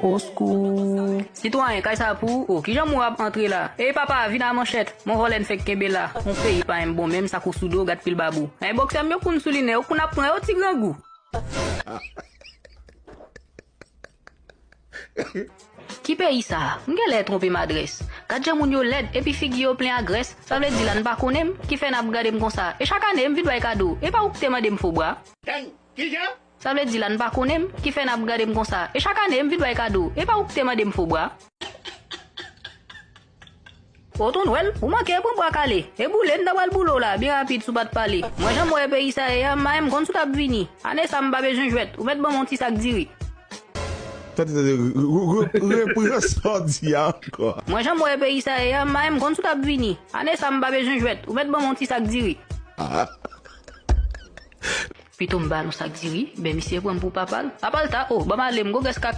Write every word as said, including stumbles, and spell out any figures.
Oskou. Sitwayen, kay sa pou ou. O, kijan mwen ap antre la? Ey papa, vin a manchèt. Mwen vòlè n fèk kenbe la. On peyi pa menm bon menm, sa kou sou do, gad pil babou. Ay bòksè m yo koun soulinnen, ou koun ap pran yo ti grangou. Ki peyi sa? M genlè twonpe m adrès. Gad jan moun yo lèd, epi figi yo plen a grès. Sa vle di la n pa konnen m, ki fè n ap gade m konsa. E chak ane m vin bay kado. E pa ou ki te mande m fo bra? Dang! Kijan? Sa vle di la n pa konnen m, ki fè n ap gade m konsa. E chak ane m vin bay kado. E pa ou ki te mande m fo bra? O Tonwèl, ou manke pran bwa kale. E boule, n ta pral boule w la, byen rapid si w pa t pale. Mwen jan m wè peyi sa ye a, m pa menm konn si w t ap vini. Ane sa m pa bezwen jwèt, ou mèt ban m yon ti sak diri. Tande, tande, re- re- re- repran sa w di a ankò. Mwen jan m wè peyi sa ye a, m pa menm konn si w t ap vini. Ane sa m pa bezwen jwèt, ou mèt ban m yon ti sak diri. Ah. Pito m ba l yon sak diri, ben misye pran m pou papa l. Apa l ta, o, ban m ale, m gwo grès kaka.